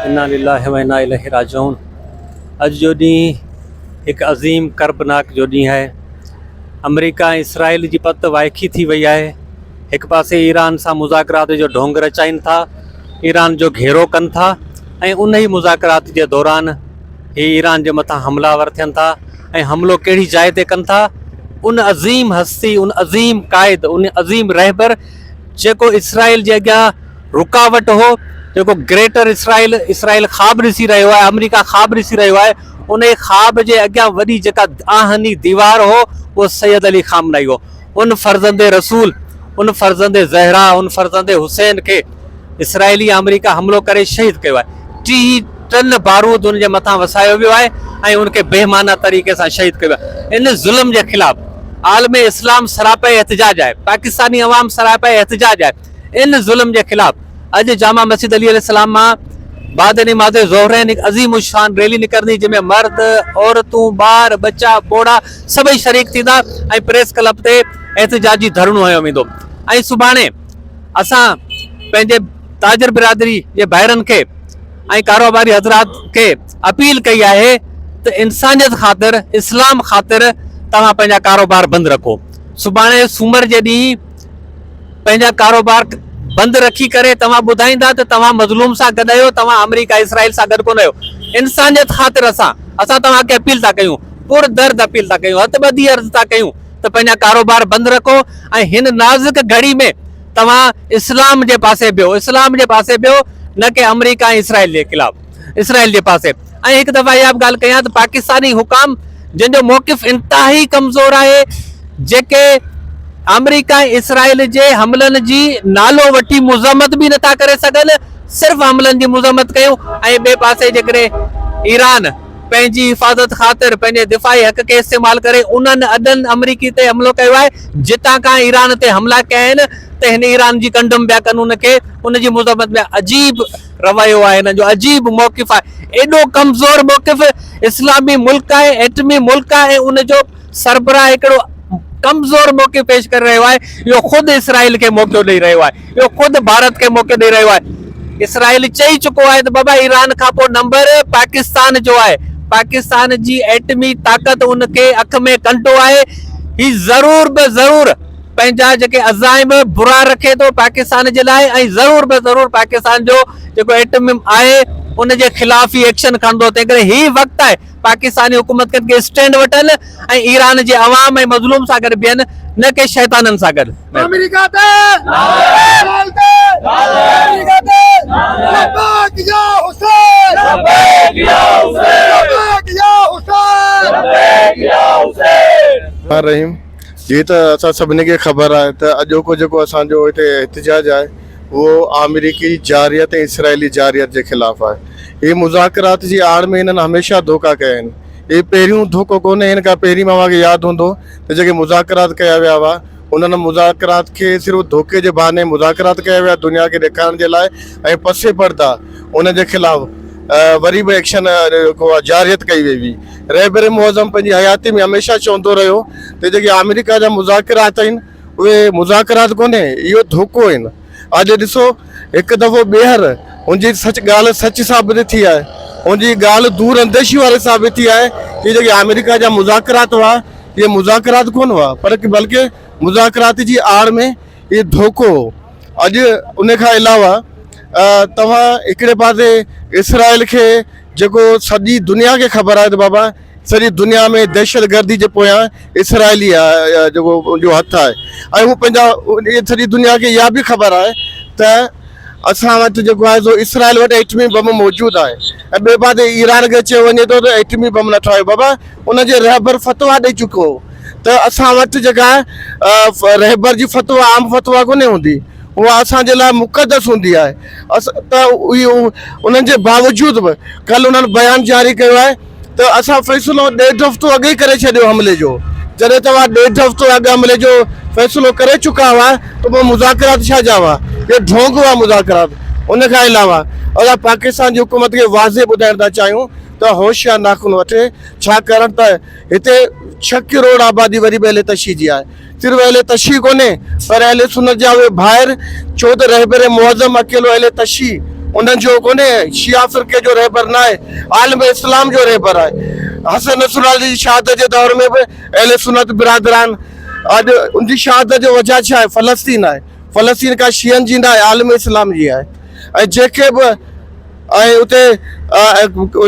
انا لله و انا اليه راجعون اڄ جو ڏينهن هڪ عظيم ڪربناڪ جو ڏينهن آهي آمريڪا ۽ اسرائيل جي پت وائکي ٿي وئي آهي هڪ پاسي ايران سان مذاڪرات جو ڍونگ رچائين ٿا ايران جو گهيرو ڪن ٿا ۽ ان ئي مذاڪرات جي دوران هي ايران جي مٿان حمله آور ٿين ٿا ۽ حملو ڪهڙي جاء تي ڪن ٿا ان عظيم هستي ان عظيم قائد ان عظيم رهبر جيڪو اسرائيل جي اڳيان رڪاوٽ هو، جيڪو گريٽر اسرائيل، اسرائيل خواب ڏسي رهيو آهي، آمريڪا خواب ڏسي رهيو آهي، انهي خواب جي اڳيان وڏي جيڪا آهني ديوار هو، اهو سيد علي خامنائي هو. ان فرزند رسول، ان فرزند زهرا، ان فرزند حسين کي اسرائيلي آمريڪا حملو ڪري شهيد ڪيو آهي. 30 ٽن بارود ان جي مٿان وسايو ويو آهي ۽ ان کي بيهمانه طريقي سان شهيد ڪيو ويو آهي. ان ظلم جي خلاف عالم اسلام سراپا احتجاج آهي، پاڪستاني عوام سراپا احتجاج آهي. ان ظلم جي خلاف اڄ جامع مسجد علي عليه السلام مان بعد نماز ظهرين هڪ عظيم الشان ريلي نڪرندي جنهن ۾ مرد، عورتون، ٻار، ٻچا، پوڙها سڀئي شريڪ ٿيندا ۽ پريس ڪلب تي احتجاجي ڌرڻو هنيو ويندو ۽ سڀاڻي اسان پنهنجي تاجر برادري جي ڀائرن کي ۽ ڪاروباري حضرات کي اپيل ڪئي آهي ته انسانيت خاطر اسلام خاطر توهان پنهنجا ڪاروبار بند رکو سڀاڻي سومر جي ڏينهن پنهنجا ڪاروبار بند رکي ڪري توهان ٻڌائيندا ته توهان مظلوم سان گڏ آهيو توهان آمريڪا اسرائيل سان گڏ ڪونه آهيو انسانيت خاطر اسان اسان توهان کي اپيل ٿا ڪيون پر درد اپيل ٿا ڪيون هٿ ٻڌي عرض ٿا ڪيون ته پنهنجا ڪاروبار بند رکو ۽ هن نازڪ گهڙي ۾ توهان اسلام جي پاسي بيهو اسلام جي پاسي بيهو نه ڪي آمريڪا ۽ اسرائيل جي خلاف اسرائيل جي پاسي ۽ هڪ دفعا اها به ڳالهه ڪيان ته پاڪستاني حڪام جن جو موقف انتهائي ڪمزور آهي جيڪي آمريڪا ۽ اسرائيل جي حملن جي نالو وٺي مذمت به نٿا ڪري سگهن صرف حملن جي مذمت ڪيون ۽ ٻئي پاسي جيڪڏهن ايران پنهنجي حفاظت خاطر پنهنجي دفاعي حق کي استعمال ڪري انهن اڏن آمريڪي تي حملو ڪيو آهي جتان کان ايران تي حملا ڪيا آهن ته هن ايران جي ڪنڊم پيا ڪن ان کي ان جي مذمت ۾ عجيب رويو آهي هنن جو عجيب موقف آهي ايڏو ڪمزور موقف اسلامي ملڪ آهي ايٽمي ملڪ آهي ۽ ان جو سربراهه هڪڙو ڪمزور موقف پيش ڪري رهيو آهي اهو خود اسرائيل کي موقعو ڏئي رهيو آهي اهو خود ڀارت کي موقعو ڏئي رهيو آهي اسرائيل چئي چڪو آهي ته بابا ايران کان پوء نمبر پاڪستان جو آهي پاڪستان جي ايٽمي طاقت ان کي اک ۾ ڪنٽو آهي هي ضرور به ضرور پنهنجا جيڪي عزائم برا رکي ٿو پاڪستان جي لاء ۽ ضرور به ضرور پاڪستان جو جيڪو ايٽم آهي ان جي خلاف ئي ايڪشن کڻندو تنهن ڪري هي وقت آهي پاڪستاني حڪومت کي اسٽينڊ وٺن ۽ ايران جي عوام ۽ مظلوم سان گڏ بيهن نه ڪي شيطانن سان گڏ. آمريڪا تي اسرائيل تي آمريڪا تي لبيڪ يا حسين لبيڪ يا حسين لبيڪ يا حسين لبيڪ يا حسين. الرحيم جيئن ته اسان سڀني کي خبر آهي ته اڄوڪو جيڪو اسان جو هتي احتجاج آهي اهو آمريڪي جارحيت ۽ اسرائيلي جارحيت جي خلاف آهي. هي مذاڪرات جي آڙ ۾ هنن هميشه ڌوڪا ڪيا آهن. هي پهريون ڌوڪو ڪونهي هن کان پهرين به اوهان کي ياد هوندو ته جيڪي مذاڪرات ڪيا ويا هئا انهن مذاڪرات کي صرف ڌوڪي جي بهاني مذاڪرات ڪيا ويا دنيا کي ڏيکارڻ جي لاء ۽ پس پرده ان جي خلاف وري به ايڪشن جيڪو آهي جارحيت ڪئي وئي هئي. رهبر معظم پنهنجي حياتي ۾ هميشه چوندو رهيو ته جيڪي آمريڪا جا مذاڪرات آهن اهي مذاڪرات ڪونهي اهو ڌوڪو آهن اڄ ڏسو هڪ دفعو ٻيهر هن جي سچ ڳالهه سچ ثابت ٿي آهي هن جي ڳالهه دور انديشي واري ثابت ٿي آهي ڪي جيڪي آمريڪا جا مذاڪرات هئا اهي مذاڪرات ڪونه هئا پر بلڪه مذاڪرات جي آڙ ۾ اهي ڌوڪو هو اڄ ان کان علاوه توهان هڪڙي پاسي اسرائيل کي جيڪو سڄي دنيا کي خبر آهي ته بابا سڄي دنيا ۾ دهشتگردي جي پويان اسرائيلي جيڪو ان جو هٿ آهي ۽ هو پنهنجا سڄي دنيا کي اها به خبر آهي ته اسان وٽ جيڪو آهي سو اسرائيل وٽ ايٽمي بم موجود آهي ۽ ٻئي پاسي ايران کي چيو وڃي ٿو ته ايٽمي بم نه ٺاهيو بابا ان جي رهبر فتويٰ ڏئي چڪو هو ته اسان وٽ جيڪا رهبر جي فتويٰ عام فتويٰ ڪونهي هوندي اها اسان جي لاء مقدس هوندي آهي ته انهن جي باوجود به ڪلهه انهن بيان جاري ڪيو آهي ته اسان فيصلو ڏيڍ هفتو اڳ ئي ڪري ڇڏيو حملي جو جڏهن توهان ڏيڍ هفتو اڳ حملي جو فيصلو ڪري چڪا هئا ته پوء مذاڪرات ڇا جا هئا اهي ڍونگ هئا مذاڪرات ان کان علاوه اسان پاڪستان جي حڪومت کي واضح ٻڌائڻ ٿا چاهيون ته هوش يا ناخن وٺي ڇا ڪرڻ ته هتي ڇهه ڪروڙ آبادي وري به اهل تشيع جي آهي صرف اهل تشيع ڪونهي پر اهل سنت جا اهي ڀائر ڇو ته رهبر معظم اڪيلو اهل تشيع انهن جو ڪونهي، شيعا فرقي جو رهبر ناهي، عالم اسلام جو رهبر آهي. حسن نصرالله جي شهادت جي دور ۾ به اهل سنت برادران اڄ ان جي شهادت جو وجهه ڇا آهي؟ فلسطين آهي. فلسطين ڪا شيعن جي ناهي، عالم اسلام جي آهي ۽ جيڪي به ۽ اتي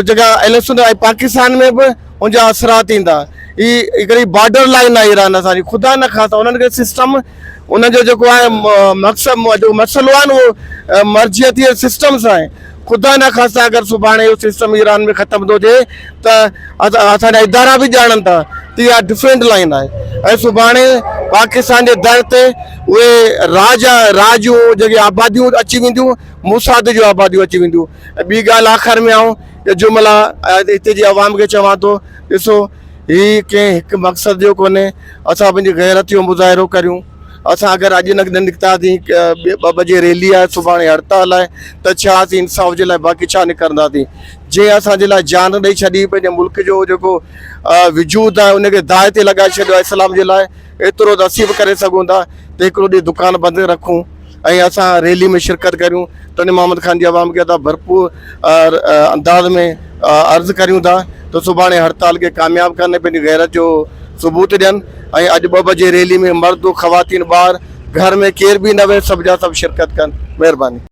جيڪا اهل سنت ۽ پاڪستان ۾ به ان جا اثرات ايندا. هي هڪڙي بارڊر لائن آهي ايران سان، خدا نخواسته انهن کي سسٽم ان جو جيڪو آهي مقصد جو مسئلو آهي نه اهو مرجعيتي سسٽم سان آهي. خدا نخواسته اگر سڀاڻي اهو سسٽم ايران ۾ ختم ٿو ٿئي ته اسان جا ادارا به ڄاڻن ٿا ته اها ڊفرنٽ لائن آهي ۽ سڀاڻي پاڪستان جي در تي اهي راج را جون جيڪي آباديون اچي وينديون، موساد جون آباديون اچي وينديون. ۽ ٻي ڳالهه آخر ۾ آئون اهي جملا هتي جي عوام کي چوان ٿو، ڏسو هي ڪنهن هڪ مقصد جو ڪونهي، اسان پنهنجي غيرت جو مظاهرو ڪريون، اسان اگر اڄ نه نڪتاسين ٻه بجي ريلي آهي سڀاڻي هڙتال آهي ته ڇا اسين انصاف جي لاء باقي ڇا نڪرنداسين، جنهن اسان جي لاء جان ڏئي ڇڏي پنهنجي ملڪ جو جيڪو وجود آهي ان کي داء تي لڳائي ڇڏيو آهي اسلام جي لاء ايترو ته اسين به ڪري سگهون ٿا ته هڪڙو ڏينهن دڪان بند رکون ۽ اسان ريلي ۾ شرڪت ڪريون ٽنڊي محمد خان جي عوام کي اسان ڀرپور انداز ۾ عرض ڪريون ٿا ته سڀاڻي هڙتال کي ڪامياب ڪن ۽ پنهنجي غيرت جو ثبوت ڏين ۽ اڄ ٻه بجي ريلي ۾ مرد خواتين ٻار گهر ۾ ڪير به نه ويهي سڀ جا سڀ شرڪت ڪن مهرباني.